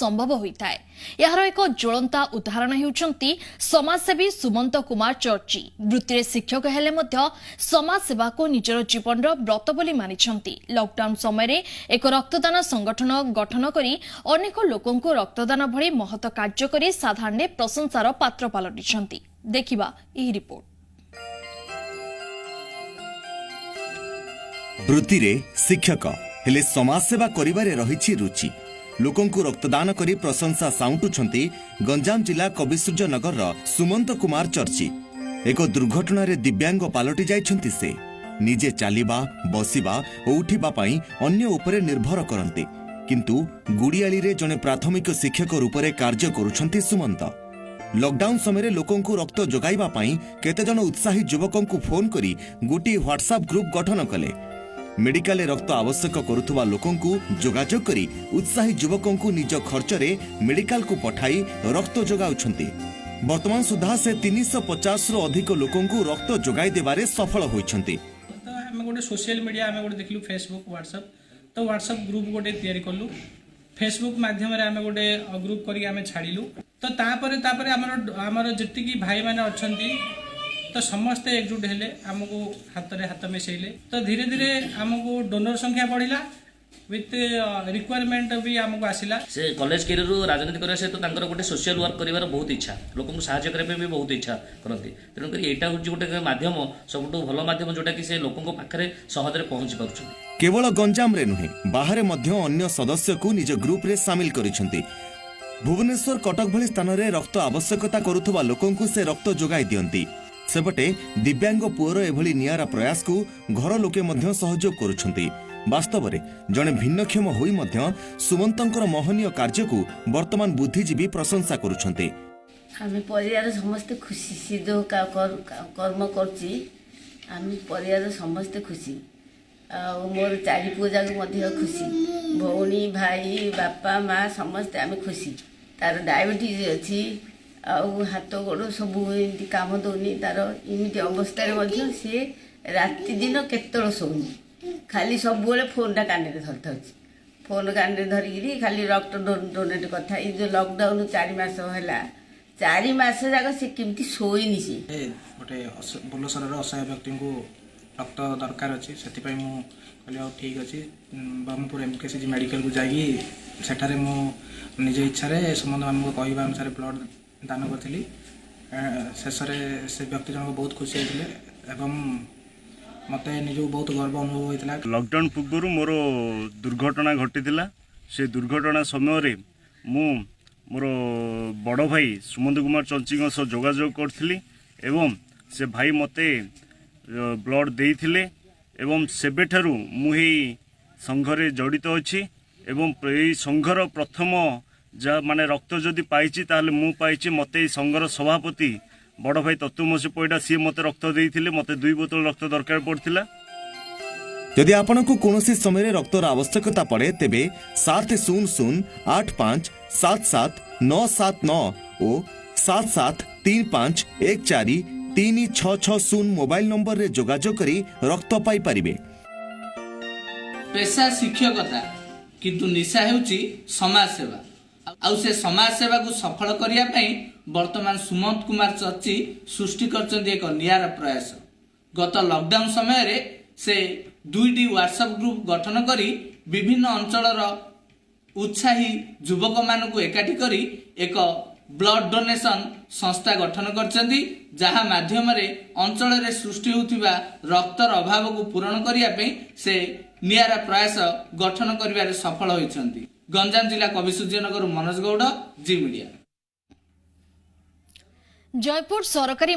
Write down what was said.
ସମ୍ଭବ ହୋଇଥାଏ। ଏହାର ଏକ ଜ୍ୱଳନ୍ତ ଉଦାହରଣ ହେଉଛନ୍ତି ସମାଜସେବୀ ସୁମନ୍ତ କୁମାର ଚର୍ଚ୍ଚି। ବୃତ୍ତିରେ ଶିକ୍ଷକ ହେଲେ ମଧ୍ୟ ସମାଜସେବାକୁ ନିଜର ଜୀବନର ବ୍ରତ ବୋଲି ମାନିଛନ୍ତି। ଲକଡାଉନ ସମୟରେ ଏକ ରକ୍ତଦାନ ସଂଗଠନ ଗଠନ କରି ଅନେକ ଲୋକଙ୍କୁ ରକ୍ତଦାନ ଭଳି ମହତ କାର୍ଯ୍ୟ କରି ସାଧାରଣରେ ପ୍ରଶଂସାର ପାତ୍ର ପାଲଟିଛନ୍ତି। ଦେଖିବା ଏହି ରିପୋର୍ଟ। ବୃତ୍ତିରେ ଶିକ୍ଷକ ହେଲେ ସମାଜସେବା କରିବାରେ ରହିଛି ରୁଚି। ଲୋକଙ୍କୁ ରକ୍ତଦାନ କରି ପ୍ରଶଂସା ସାଉଁଟୁଛନ୍ତି ଗଞ୍ଜାମ ଜିଲ୍ଲା କବିସୂର୍ଯ୍ୟନଗରର ସୁମନ୍ତ କୁମାର ଚର୍ଚ୍ଚି। ଏକ ଦୁର୍ଘଟଣାରେ ଦିବ୍ୟାଙ୍ଗ ପାଲଟି ଯାଇଛନ୍ତି ସେ। ନିଜେ ଚାଲିବା, ବସିବା ଓ ଉଠିବା ପାଇଁ ଅନ୍ୟ ଉପରେ ନିର୍ଭର କରନ୍ତି। କିନ୍ତୁ ଗୁଡ଼ିଆଳିରେ ଜଣେ ପ୍ରାଥମିକ ଶିକ୍ଷକ ରୂପରେ କାର୍ଯ୍ୟ କରୁଛନ୍ତି ସୁମନ୍ତ। ଲକଡାଉନ ସମୟରେ ଲୋକଙ୍କୁ ରକ୍ତ ଯୋଗାଇବା ପାଇଁ କେତେଜଣ ଉତ୍ସାହୀ ଯୁବକଙ୍କୁ ଫୋନ୍ କରି ଗୋଟିଏ ହ୍ୱାଟ୍ସଆପ୍ ଗ୍ରୁପ୍ ଗଠନ କଲେ। ମେଡିକାଲରେ ରକ୍ତ ଆବଶ୍ୟକ କରୁଥିବା ଲୋକଙ୍କୁ ଯୋଗାଯୋଗ କରି ଉତ୍ସାହୀ ଯୁବକଙ୍କୁ ନିଜ ଖର୍ଚ୍ଚରେ ମେଡିକାଲକୁ ପଠାଇ ରକ୍ତ ଯୋଗାଉଛନ୍ତି। ବର୍ତ୍ତମାନ ସୁଦ୍ଧା ସେ 350ରୁ ଅଧିକ ଲୋକଙ୍କୁ ରକ୍ତ ଯୋଗାଇ ଦେବାରେ ସଫଳ ହୋଇଛନ୍ତି। ତ ଆମେ ଗୋଟେ ସୋସିଆଲ ମିଡ଼ିଆ, ଆମେ ଗୋଟେ ଦେଖିଲୁ ଫେସବୁକ୍, ହ୍ୱାଟ୍ସଆପ୍। ତ ହ୍ୱାଟ୍ସଆପ୍ ଗ୍ରୁପ୍ ଗୋଟେ ତିଆରି କଲୁ। ଫେସବୁକ୍ ମାଧ୍ୟମରେ ଆମେ ଗୋଟେ ଗ୍ରୁପ୍ କରିକି ଆମେ ଛାଡ଼ିଲୁ। ତ ତାପରେ ଆମର ଯେତିକି ଭାଇମାନେ ଅଛନ୍ତି, ତ ସମସ୍ତେ ଏକଜୁଟ ହେଲେ, ଆମକୁ ହାତରେ ହାତ ମିଶେଇଲେ। ତ ଧୀରେ ଧୀରେ ଆମକୁ ଡୋନର ସଂଖ୍ୟା ବଢ଼ିଲା, ୱିଥ୍ ରିକ୍ୱାରମେଣ୍ଟ ବି ଆମକୁ ଆସିଲା। ସେ କଲେଜ କ୍ୟାରିୟରରୁ ରାଜନୀତି କରିବା ସହିତ ତାଙ୍କର ଗୋଟେ ସୋସିଆଲ ୱାର୍କ କରିବାର ବହୁତ ଇଚ୍ଛା, ଲୋକଙ୍କୁ ସାହାଯ୍ୟ କରିବା ପାଇଁ ବି ବହୁତ ଇଚ୍ଛା କରନ୍ତି। ତେଣୁକରି ଏଇଟା ହେଉଛି ଗୋଟେ ମାଧ୍ୟମ, ସବୁଠୁ ଭଲ ମାଧ୍ୟମ, ଯୋଉଟାକି ସେ ଲୋକଙ୍କ ପାଖରେ ସହଜରେ ପହଞ୍ଚି ପାରୁଛନ୍ତି। କେବଳ ଗଞ୍ଜାମରେ ନୁହେଁ, ବାହାରେ ମଧ୍ୟ ଅନ୍ୟ ସଦସ୍ୟକୁ ନିଜ ଗ୍ରୁପରେ ସାମିଲ କରିଛନ୍ତି। ଭୁବନେଶ୍ୱର, କଟକ ଭଳି ସ୍ଥାନରେ ରକ୍ତ ଆବଶ୍ୟକତା କରୁଥିବା ଲୋକଙ୍କୁ ସେ ରକ୍ତ ଯୋଗାଇ ଦିଅନ୍ତି। ସେପଟେ ଦିବ୍ୟାଙ୍ଗ ପୁଅର ଏଭଳି ନିଆରା ପ୍ରୟାସକୁ ଘର ଲୋକେ ମଧ୍ୟ ସହଯୋଗ କରୁଛନ୍ତି। ବାସ୍ତବରେ ଜଣେ ଭିନ୍ନକ୍ଷମ ହୋଇ ମଧ୍ୟ ସୁମନ୍ତଙ୍କର ମହନୀୟ କାର୍ଯ୍ୟକୁ ବର୍ତ୍ତମାନ ବୁଦ୍ଧିଜୀବୀ ପ୍ରଶଂସା କରୁଛନ୍ତି। ଆମେ ପରିବାର ସମସ୍ତେ ଖୁସି। ସେ ଯେଉଁ କର୍ମ କରୁଛି, ଆମେ ପରିବାର ସମସ୍ତେ ଖୁସି। ଆଉ ମୋର ଚାରି ପୁଅ ଯାକ ମଧ୍ୟ ଖୁସି। ଭଉଣୀ, ଭାଇ, ବାପା, ମା ସମସ୍ତେ ଆମେ ଖୁସି। ତାର ଡାଇବେଟିସ୍ ଅଛି ଆଉ ହାତ ଗୋଡ଼ ସବୁ ଏମିତି କାମ ଦେଉନି ତାର। ଏମିତି ଅବସ୍ଥାରେ ମଧ୍ୟ ସିଏ ରାତି ଦିନ କେତେବେଳେ ଶୋଉନି, ଖାଲି ସବୁବେଳେ ଫୋନ୍ଟା କାନରେ ଧରିଥାଉଛି। ଫୋନ୍ କାନରେ ଧରିକିରି ଖାଲି ରକ୍ତ ଡୋନେଟ୍ କଥା। ଏଇ ଯେଉଁ ଲକଡାଉନ୍ 4 ମାସ ହେଲା, 4 ମାସ ଯାକ ସେ କେମିତି ଶୋଇନି ସେ। ଗୋଟେ ବୋଲସରର ଅସହାୟ ବ୍ୟକ୍ତିଙ୍କୁ ରକ୍ତ ଦରକାର ଅଛି। ସେଥିପାଇଁ ମୁଁ କହିଲି, ଆଉ ଠିକ୍ ଅଛି। ବ୍ରହ୍ମପୁର ଏମ୍କେସିଜି ମେଡ଼ିକାଲକୁ ଯାଇକି ସେଠାରେ ମୁଁ ନିଜ ଇଚ୍ଛାରେ ସୁମନ୍ତ ମାମୁଙ୍କ କହିବା ଅନୁସାରେ ବ୍ଲଡ଼ ଦାନ କରିଥିଲି। ଶେଷରେ ସେ ବ୍ୟକ୍ତି ଜଣକ ବହୁତ ଖୁସି ହେଇଥିଲେ ଏବଂ ମୋତେ ନିଜକୁ ବହୁତ ଗର୍ବ ଅନୁଭବ ହୋଇଥିଲା। ଲକଡାଉନ ପୂର୍ବରୁ ମୋର ଦୁର୍ଘଟଣା ଘଟିଥିଲା। ସେ ଦୁର୍ଘଟଣା ସମୟରେ ମୁଁ ମୋର ବଡ଼ ଭାଇ ସୁମନ୍ତ କୁମାର ଚଞ୍ଚିଙ୍କ ସହ ଯୋଗାଯୋଗ କରିଥିଲି ଏବଂ ସେ ଭାଇ ମୋତେ ବ୍ଲଡ଼ ଦେଇଥିଲେ ଏବଂ ସେବେଠାରୁ ମୁଁ ଏହି ସଂଘରେ ଜଡ଼ିତ ଅଛି ଏବଂ ଏହି ସଂଘର ପ୍ରଥମ ଯାହା ମାନେ ରକ୍ତ ଯଦି ପାଇଛି, ତାହେଲେ ମୁଁ ପାଇଛି। ମୋତେ ଏହି ସଂଘର ସଭାପତି ବଡ଼ ଭାଇ ତତ୍ତ୍ୱମସୀ ପଇଡ଼ା, ସିଏ ମୋତେ ରକ୍ତ ଦେଇଥିଲେ। ମୋତେ 2 ବୋତଲ ରକ୍ତ ଦରକାର ପଡ଼ିଥିଲା। ଯଦି ଆପଣଙ୍କୁ କୌଣସି ସମୟରେ ରକ୍ତର ଆବଶ୍ୟକତା ପଡ଼େ, ତେବେ 7008577979 ଓ 7735143660 ମୋବାଇଲ ନମ୍ବରରେ ଯୋଗାଯୋଗ କରି ରକ୍ତ ପାଇପାରିବେ। ପେସା ଶିକ୍ଷକତା, କିନ୍ତୁ ନିଶା ହେଉଛି ସମାଜସେବା। ଆଉ ସେ ସମାଜସେବାକୁ ସଫଳ କରିବା ପାଇଁ ବର୍ତ୍ତମାନ ସୁମନ୍ତ କୁମାର ଚର୍ଚ୍ଚି ସୃଷ୍ଟି କରିଛନ୍ତି ଏକ ନିଆରା ପ୍ରୟାସ। ଗତ ଲକଡାଉନ ସମୟରେ ସେ ଦୁଇଟି ହ୍ୱାଟ୍ସଆପ୍ ଗ୍ରୁପ୍ ଗଠନ କରି ବିଭିନ୍ନ ଅଞ୍ଚଳର ଉତ୍ସାହୀ ଯୁବକମାନଙ୍କୁ ଏକାଠି କରି ଏକ ବ୍ଲଡ ଡୋନେସନ ସଂସ୍ଥା ଗଠନ କରିଛନ୍ତି, ଯାହା ମାଧ୍ୟମରେ ଅଞ୍ଚଳରେ ସୃଷ୍ଟି ହେଉଥିବା ରକ୍ତର ଅଭାବକୁ ପୂରଣ କରିବା ପାଇଁ ସେ ନିଆରା ପ୍ରୟାସ ଗଠନ କରିବାରେ ସଫଳ ହୋଇଛନ୍ତି। ଗଞ୍ଜାମ ଜିଲ୍ଲା କବିସୂର୍ଯ୍ୟନଗରରୁ ମନୋଜ ଗୌଡ଼, ଜି ମିଡିଆ। ଜୟପୁର ସରକାରୀ